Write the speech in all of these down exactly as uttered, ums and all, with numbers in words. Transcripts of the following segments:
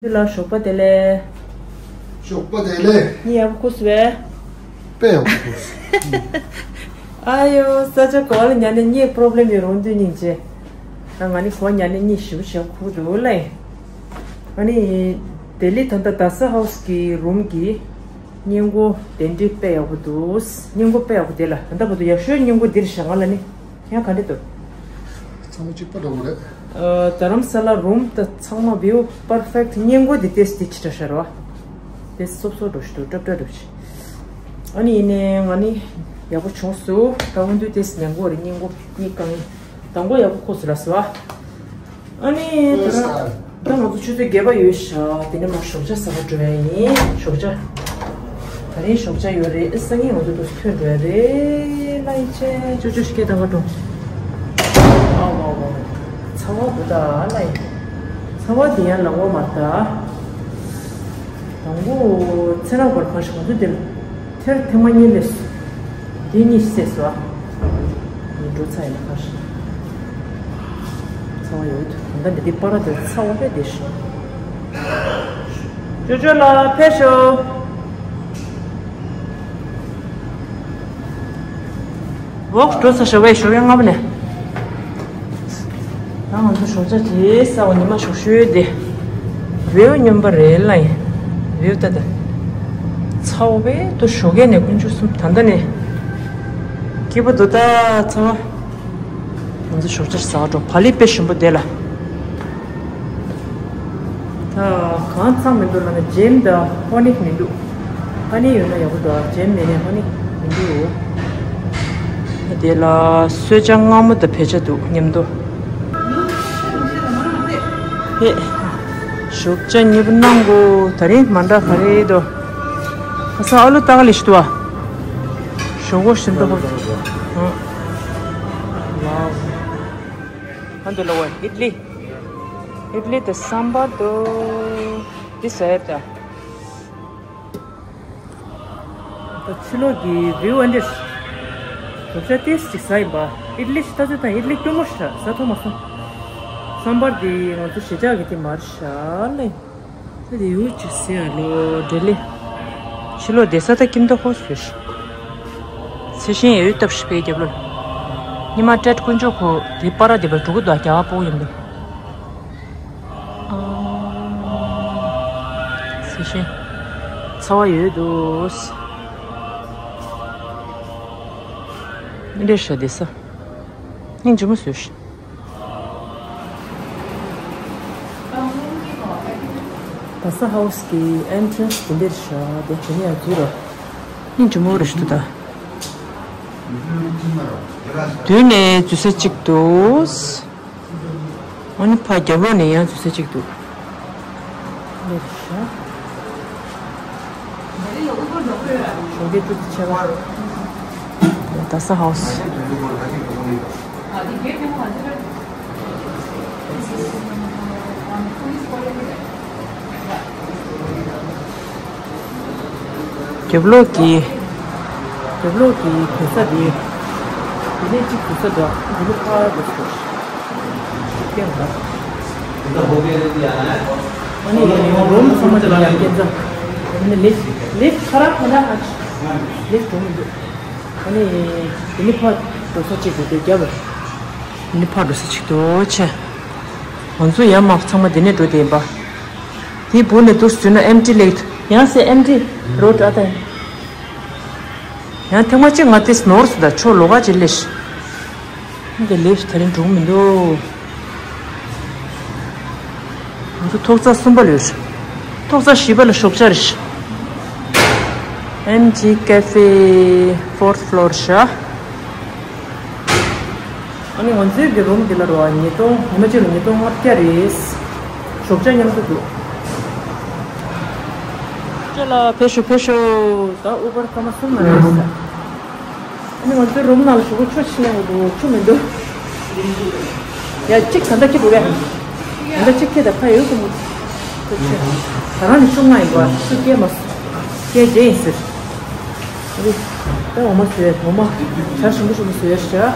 འདི་ལ་ཞོགས་པ་བདེ་ལེགས། ཞོགས་པ་བདེ་ལེགས། གཉིད་ཡག་པོ་ཁུག་སོང་བས། དཔེ་ཡག་པོ་ཁུག་སོང་། ཨ་ཡོ། ས་ཆ་ག་བ་ལ་ཉལ་ནས་གཉིད་པོ་རོབ་ལེམ་ཡོད་རུང་དུས་སྙིང་རྗེ། ང་ནི་ག་བ་ཉལ་ནས་གཉིད་ཞིབ་ཞིབ་ཁུག་འདུག་ལེ། ང་ནི་ལྡི་ལི་ད་ལྟ་དྷ་ས་ཧའུ་སི་གི་རུམ་གྱི་སྔས་མགོ་གདན་འདྲེན་དཔེ་ཡག་པོ་འདུག་སྔས་མགོ་དཔེ་ཡག་པོ་དེ་ལ་ད་ལྟ་བར་དུ་ཡག་ཤོས་སྔས་མགོ་འདིར་བཞག་ང་ལ་ནི། ཡང་ག་འདྲ་འདུག་ཚང་མ་གཅིག་པ་འདྲ་པོ་རེད། ཨ། རྡ་རམ་ས་ལ་རུམ་ད་ཚང་མ་view perfect། སྔས་མགོ་འདི་ཏོག་ཙམ་འདི་ཅིག་འདྲ་ཤར་བ། ཏོག་ཙམ་སོབ་སོབ་འདྲ་ཞིག་འདུག་སྲབ་འདྲ་འདྲ་ཞིག་ཨ་ནི་ཡིན་ནའི་ང་ནི་ཡག་པོ་བྱུང་སོང་། ད་འོ་འདུག་ཏོག་ཙམ་ཉལ་དགོས་རེད། སྔས་མགོ་གཉིད་གང་ཡིན། མདང་དགོང་ཡག་པོ་ཁུག་སོང་ལབ་སོང་ཨ། ཨ་ནི་ད་རང་ད་ང་ཚོ་ཆུ་ཚོད་བརྒྱད་པ་ཡོལ་ཤག་དེ་ནས་མར་ཞོགས་ཇ་ཟ་བར་འགྲོ་ཡ་ཡིན། ཞོགས་ཇ། ད་རིང་ཞོགས་ཇ་ཡོད་རེད། སང་ཉིན་ང་ཚོ་ཏོག་ཙམ་ཐོན་འགྲོ་ཡ་རེད། ལ་ཡིན་ཆེ་ཅོ་ཅོ་ཞིག་སྐད་བཏང་ག་འགྲོ། ཨ་ཝ་ཝ། ཚ་བ་འདུག་ད་ལ་ཡིན། ཚ་བ་དེ་ཡང་ལངས་པ་མ་རེད་ད། དང་པོ་ཚེ་རབས་བར་ཁ་ཞིག་ང་ཚོ་དེ་ལ། ཐེར་ཐེངས་མ་གཉིས་སླེབས་སོང་། དེ་གཉིས་བསད་སོང་ཨ། ངས་འགྲོ་ཚར་ཡིན་ན་ཁ་ཤས། ཚ་བ་ཡོད་དུས་ད་ལྟ་འདི་འདི་པར་དེ་ཚ་བ་དཔེ་བདེ་ཤོས། ཅོ་ཅོ་ལགས་ཕེབས་ཤོག་ཝོག་འགྲོ་ཚར་ཤག་བས་ཞོགས་ཀས་སྔ་པོ་ནས། ད་ང་ཚོ་ཞོགས་ཇ་དེ་ཟ་བ་ཉི་མ་ཞོགས་ཞོགས་དེ། view སྙོམས་པ་རེད་ལ་ཡིན། view ལྟ་ད། ཚ་བོ་བས་དུ་ཞོགས་ཀས་ནས་དཀོན་མཆོག་གསུམ་ད་ལྟ་ནས། སྐྱིད་པོ་འདུག་ད་ཚ་བ། ང་ཚོ་ཞོགས་ཇ་ཟ་བ་འགྲོ། བག་ལེབ་དཔེ་ཞིམ་པོ་དེ་ལ། ད་གང་ཚང་མི་འདུག་ལ་ན་ཇེམ་དང་ཧོ་ནིག་མི་འདུག་ཧོ་ནིག་ཡོད་ན་ཡག་པོ་འདུག་ཇེམ་མེད་ནས་ཧོ་ནིག་མི་འདུག་དེ་ལ་གསོལ་ཇ་མངར་མོ་དང་བེ་ཇ་འདུག་མཉམ་དུ། ཧེ། ཞོགས་ཇ་མཉེས་པོ་གནང་གོ། ད་རིང་མ་འདྲ་ག་རེ་འདུག་ཁ་སང་ཨ་ལུ་ཏག་ལི་ཞིག་འདུག་ཨ། ཞོགས་གོ་ཞིམ་པོ་ཧོ། ཨ། ཝའོ། ཨ་འདུག་ལ་ཝེ་ཨིད་ལི། ཨིད་ལི་དང་སམ་བར་དུ། འདི་ཟ་ཡ་ད། ད་ཕྱི་ལོགས་ཀྱི་view ཨ་འདྲས། ཞོགས་ཇ་ཏོག་ཙམ་ཅིག་ཟ་ཡིན་པ། ཨིད་ལི་ཞིག་ལྟ་ཚོད་དང་ཨིད་ལི་སྐྱོ་མོ་ཞིག་ཟ་ཐུབ་མ་སོང་། སམ་བར་འདི་ང་ཚོ་གཞིས་ཆགས་ཀྱི་དེ་མ་རེད་ཤག་ལེ། ད་དེ་ཡུ་ཅིག་ཟེར་ཡ་ལོ་འདྲེ་ལེ། ཕྱི་ལོགས་བསྡད་ས་ད་ཁྱིམ་ཐོག་ཧོ་སུ་ཤི། ཚེ་ཤིང་ཡོད་སྟབས་ཤི་པའི་རྒྱབ་ལོ། ཉི་མ་ཏྲེད་དཀོན་མཆོག་ཁོ་དེ་པར་ར་དེ་པར་འགྲོ་གི་འདུག་རྒྱ་བ་པོ་ཡིན་པས། ཨ། ཚེ་ཤིང་། ཚ་བ་ཡོད་འདུག་འདྲེ་ཤ་དེ་ས། སྙིང་རྗེ་མོ་བཟོས་ཤིང་། དྷ་ས་ཧའུ་སི་གི་ཨེན་ཊྲན་སི་དེ་འདིར་བཞག་དེ་དེ་ནས་ཡར་འཛུལ་རོགས། སྙིང་རྗེ་མོ་རེད་ཞུ་ད། མདུན་ནས་འཛུལ་ས་གཅིག་འདུག་ཨ་ནི་ཕར་རྒྱབ་ལོགས་ནས་ཡང་འཛུལ་ས་གཅིག་འདུག་འདིར་བཞག་ཞོགས་ཀའི་ཏུ་ཆེ་བ། དྷ་ས་ཧའུ་སི། རྒྱབ་ལོགས་ཀྱི། རྒྱབ་ལོགས་ཀྱི་གུ་ས་འདི། འདི་ནས་གཅིག་གུ་ས་འདུག་འདི་ནས་ཕར་འགྲོ་ཐུབ། ཤུགས་རྐྱེན་འདུག་ཨ་ནི་ཡང་རུམ་ཚང་མ་དེ་ལ་ཡང་སྐྱེལ་འཛེག་ཨ་ནི་ལིཕ་ལིཕ་ཁ་རག་ཁ་ན་ཨ་ལིཕ་འགྲོ་མི་འདུག་ཨ་ནི་དེ་ནི་ཕར་འགྲོ་ས་གཅིག་འདུག་དེ་རྒྱབ། དེ་ནི་ཕར་འགྲོ་ས་གཅིག་འདུག་ཆེ། ང་ཚོ་ཡར་མར་ཚང་མ་དེ་ནས་འགྲོ་བསྡད་ཡིན་པ། དེའི་སྦུག་ནས་འདུག་ཟེར་ན་ཨེམ་ཊི་ལེག་ཡང་སེ་ཨེམ་ཊི་རོ་ཌི་ཨ་ད་ཡིན། ཡང་ཐེངས་མ་གཅིག་ང་དེ་ནོར་སོང་ད་ཆོ་ལོ་ག་ཅིག་ལེ་ཤི། འདི་ལེ་ཤི་ད་རིང་འགྲོ་གི་མི་འདུག་ང་ཚོ་ཐོག་བརྩེགས་གསུམ་པ་ལ་ཡོད་ཤག་ཐོག་བརྩེགས་བཞི་པ་ལ་ཞོགས་ཇ་རེད་ཤག་ཨེམ་ཇི་ཀེ་ཧྥེ་ཕོར་ཐི་ཕློར་རེད་ཤག་ཨ་ནི་ང་ཚོའི་གི་རུམ་འདི་ལ་རོ་ཉིས་སྟོང་ཉི་མ་གཅིག་ལ་ཉིས་སྟོང་ལྔ་བརྒྱ་རེད། ཞོགས་ཇ་མཉམ་དུ་འདུག་ཅོ་ལགས་ཕེབས་ཤོག་ཕེབས་ཤོག་ད་ཨུ་བར་སྐར་མ་གསུམ་ལ་རེད་ཟེར། ཨ་ནི་ང་ཚོའི་རུམ་ནང་ལ་ཞོགས་པ་ཆུ་ཕྱིན་ཡོང་གི་འདུག་ཆུ་མི་འདུག་ཡ་གཅིག་ད་ལྟ་ཁྱེར་འདུག་གས། ད་ལྟ་གཅིག་ཁྱེར་ད་ཁ་ཡོད་གི་མོ། ད་རང་ནི་ཆུང་མ་ཡིན་པ་ཆུ་སྐྱེལ་མ་སོང་། སྐྱེལ་རྗེས་ཡིན་ཟེར། ཨ་ནི་ད་འོ་མ་བཟོས་འོ་མ་ཇ་ཞིམ་པོ་ཞིམ་པོ་བཟོས་ཤག་ཨ་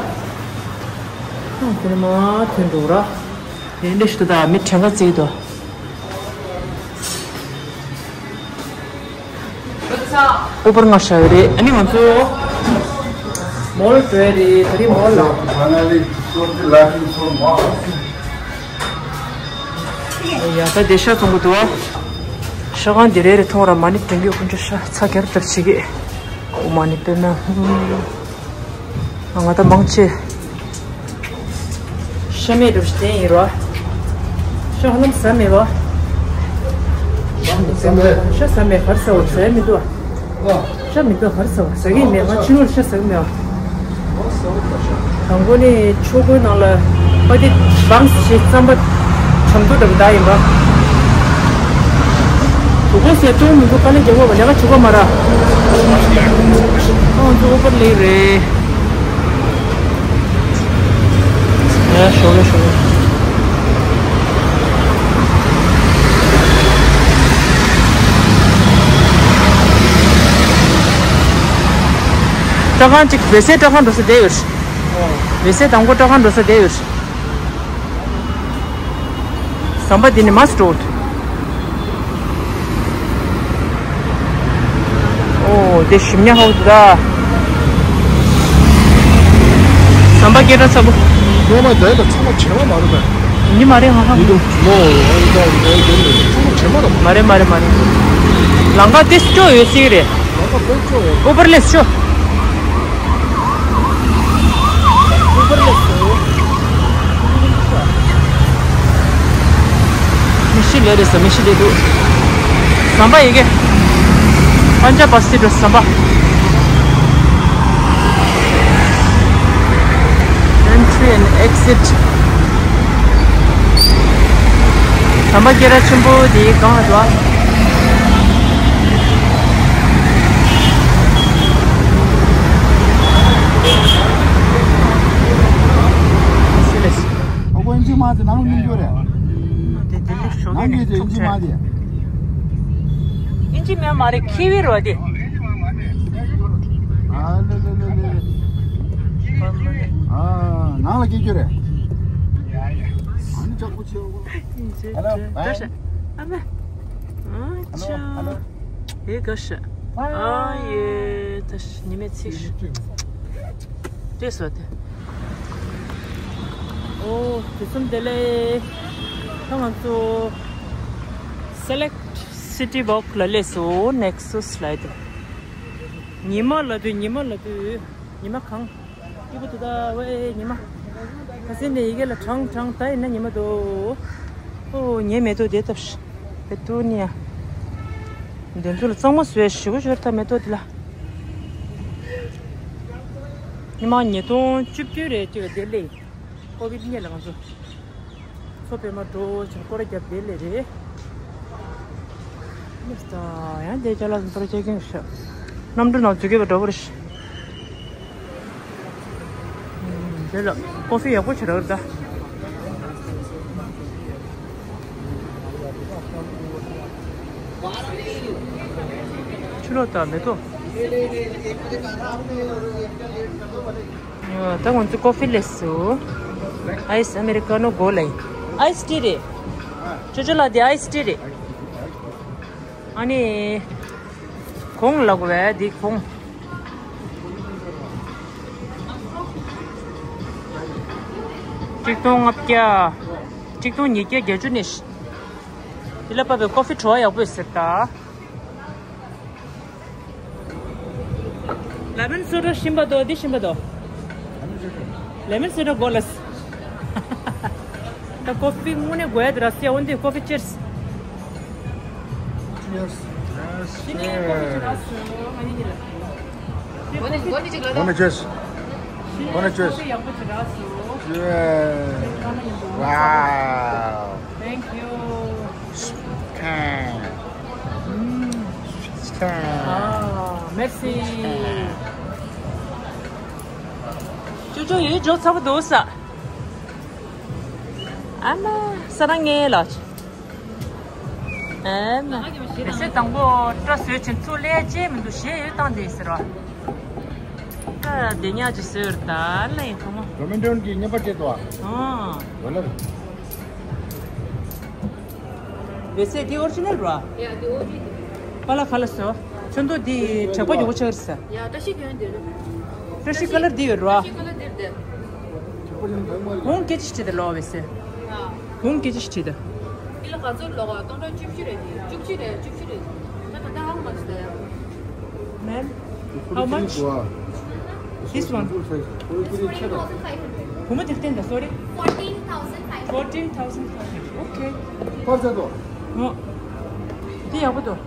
དེ་ནི་མ་ཐོན་འགྲོ་ར། དེ་འདྲ་ཞིག་ཏུ་ད་མི་གྲངས་ཀ་བརྩིས་ཏོ། ཨུ་བར་ང་ཤ་ཡོད་རེད། ཨ་ནི་ང་ཚོ་མོལ་འགྲོ་ཡ་རེད། ད་རེས་མོལ་ལ། Finally, so the lighting so much. ཡ་ད་དེ་ཤ་བཙོང་གི་འདུག་ཨ། ཤ་ཁང་འདི་རེད་རེད། མཐོང་ར་མ་ཎི་བྲན་གྱི་ཁོང་ཚོ་ཤ་ཚ་གྱར་ལྟར་བྱེད་ཀྱི། ཨོ་མ་ཎི་པདྨེ་ཧཱུྃ། ང་ད་མང་ཆེ་ཤ་མེད་འགྲོ་ཞིག་བསྟན་ཡིན་རོ། ཤ་ཧ་ལམ་ཟ་མེད་བ། ཤ་ཟ་མེད། གར་ཟ་བ་ཟ་མི་འདུག་ཨ། ཤ་མི་འདུག་གར་ཟ་བ་ཟ་གི་མེད། ང་ཕྱི་ལོགས་ཤ་ཟ་གི་མེད་བ། དང་པོ་ནི་ཆོ་གའི་ནང་ལ་པ་ཏི་བང་ཞེས་རྩམ་པ་ཆམ་ཐུག་འདྲ་པོ་ད་ཡིན་པ། དུ་གོ་ཟེར་ཏོ་མི་འདུག་དཀའ་ལས་རྒྱག་དགོས་པ་ལས་ཀ་བྱེད་དགོས་མ་ར། ཨང་ཚོ་ཨོ་པར་ལེགས་རེད། ཡ་ཤོག་གེ་ཤོག་གེ། སྐྲ་ཁང་གཅིག་བེ་སའི་སྐྲ་ཁང་འགྲོ་ས་བསྡད་ཡོད། བེ་སའི་དང་པོ་སྐྲ་ཁང་འགྲོ་ས་བསྡད་ཡོད། ཟམ་པ་འདི་ནི་མ་སི་རོ་ཌི། ཨོ་དེ་ཞིམ་ཉ་ཧོ་ད། ཟམ་པ་སྐད་གྲགས་ཚ་པོ། ངོ་མ་དེ་ལ་ཚང་མ་བྱེ་མ་མ་རེད་པས། ཡིན་མ་རེད་ང་ཧ་གོ། ཡིན་འདུག་མོ་ཨོ་ད་འདྲ་ཡིན་འདུག་ཚང་མ་བྱེ་མ་རེད། མ་རེད་མ་རེད་མ་རེད། ལམ་ཁ་དེ་སྐྱོ་ཡོད་སྲིད་རེད། ལམ་ཁ་དཔེ་སྐྱོ་ཡོད། ཨུ་བར་ལེགས་སྐྱོ། ཨུ་བར་ལེགས་སྐྱོ། མི་ཤི་ལེ་རེད་ས་མི་ཤི་ལེ་འདུག་ཟམ་པ་ཡི་གེ། པན་ཇ་བ་སི་ཊི་འགྲོ་ཟམ་པ། Entry and exit. ཟམ་པ་སྐད་གྲགས་ཆེན་པོ་དེའི་སྒང་ལ་འགྲོ། ཨ་ཁོ་ཨིན་ཇི་མ་དེ་ནང་ལ་སྙིང་རྗེ་རེད། དེ་དེ་ལེགས་ཤོག་ནང་གི་དེ་ཨིན་ཇི་མ་དེ། ཨིན་ཇི་མ་མ་རེད། ཁི་ཝི་རོ་དེ། ཨ་ལེ་ལེ་ལེ་ལེ། ཨ་ནང་ལ་སྐྱེལ་རྒྱུ་རེད། ཨ་ནི་ཅག་པོ་ཆེ་བོ། ཨ་ལོ། ཨ་མ། ཨ་ལོ། ཨ་ལོ། ཨེ་ག་ཤ། ཨ་ཡེ་ད་ཉི་མའི་ཚིག་ཤ། དེ་སོ་དེ། ཨོ་དུས་གསུམ་བདེ་ལེགས། ད་ང་ཚོ་Select City Walk ལ་སླེབས་སོང་། Next slide. ཉི་མ་ལ་དུས་ཉི་མ་ལ་དུས་ཉི་མ་གང་། སྐྱིད་པོ་འདུག་ད་ཝེ་ཉི་མ། ཁ་སང་ནས་ཡི་གེ་ལ་གྲང་གྲང་ད་ཡིན་ན་ཉི་མ་འདུག་ཨོ་ངའི་མེ་ཏོག་དེ་ལྟ་བུ་པེ་ཏུ་ནི་ཡ། འདི་ཚོ་ལ་གཙང་མ་བཟོས་ཞེ་པོ་ཞོར་ད་མེ་ཏོག་དེ་ལ། ཉི་མ་ཉིས་སྟོང་བཅུ་བདུན་རེད་ཅེས་པའི་དེ་ལས། ཀོ་བིད་སྔོན་ལ་ང་ཚོ། མཚོ་པདྨ་འགྲོ་ཆེན་སྐོར་རྒྱབ་དེ་ལས་རེད། མི་ས་ཡང་དེ་ཅ་ལག་ཚོ་ཚོར་ཆེ་གིན་ཤ། གནམ་གྲུ་ནང་འཛུལ་གྱི་བ་འགྲོ་བར་ཤ། དེ་ལ་ཀོ་ཧྥི་ཡག་པོ་ཆེ་རག་ད། ཕྱི་ལོགས་དང་མེ་ཏོག་ད་ང་ཚོ་ཀོ་ཧྥི་ལས་སུ། ཨའི་སི་ཨ་མེ་རི་ཀ་ནོ་གོ་ལེ། ཨའི་སི་ཊི་རེད། ཅོ་ཅོ་ལགས་འདི་ཨའི་སི་ཊི་རེད། ཨ་ནི། གོང་ལ་གོ་བས་འདི་གོང་། གཅིག་སྟོང་ལྔ་བརྒྱ། གཅིག་སྟོང་ཉིས་བརྒྱ་བརྒྱད་ཅུ་ནས། འདི་ལ་བབས་པའི་ཀོ་ཧྥི་བྲོ་བ་ཡག་པོ་ཡོད་ཟེར་ད། ལེ་མོན་སོ་ཌ་ཞིམ་པ་དོ། འདི་ཞིམ་པ་དོ། ལེ་མོན་སོ་ཌ་གོ་ལས། ད་ཀོ་ཧྥི་དངོས་གནས་དགོས་ཡ་དེ་ར་སེ་འོན་ཏེ་ཀོ་ཧྥི་ཅེར་སི། Cheers. Cheers. Bonne chance. Bonne chance. Cheers. Wow. Thank you. Scan. Mm. Scan. Ah, merci. ཅོ་ཅོ་ཡོད་འཇོག་ཚ་པོ་འདུག་ས། ཨ་མ་ས་རང་ངའི་ལ། ཨ་མ། མི་ཚེ་དང་པོ་སྐྲ་བཟོས་ཕྱིན་ཚུར་ལས་བྱེད་མི་འདུག་ཞེས་ཡོད་བཏང་དེ་ཟེར་བ། ད་དེ་ཉག་ཅིག་བཟོས་ར་ད་ལ་ཡིན་ཁོ་མོ། རོ་མན་ཌོན་གྱི་བརྙན་པར་བཅད་དོ། ཨ། ཝེ་ལར། ཝེ་སེ་དེ་ཨོ་རི་ཇི་ནལ་ར། ཡ་དེ་ཨོ་རི་ཇི་ནལ། པཱ་ལགས་ག་ལ་སོ། ཚོན་མདོག་འདི་དྲེག་པ་ཡོད་པ་ཆགས་རེད་ཟེར། ཡ་བཀྲ་ཤིས་གྱོན་འདིར། བཀྲ་ཤིས་ཀ་ལར་འདི་ཡོད་རོ། བཀྲ་ཤིས་ཀ་ལར་འདིར་འདིར། གོང་སྐད་ཆ་དྲིས་ཏེ་ལོ་བས་ཟེར། གོང་སྐད་ཆ་དྲིས་ཏེ། འདི་ལ་ག་ཚོད་ལོག་ག་སྟོང་ཕྲག་བཅུ་བཞི་རེད་འདི། བཅུ་བཞི་རེད། བཅུ་བཞི་རེད། ད་ད་ད་how much there? Ma'am, how much? This one. This fourteen thousand five hundred. How much is it? Sorry. Fourteen thousand five hundred. Fourteen thousand five hundred. Okay. ཨོ། འདི་ཡག་པོ་འདུག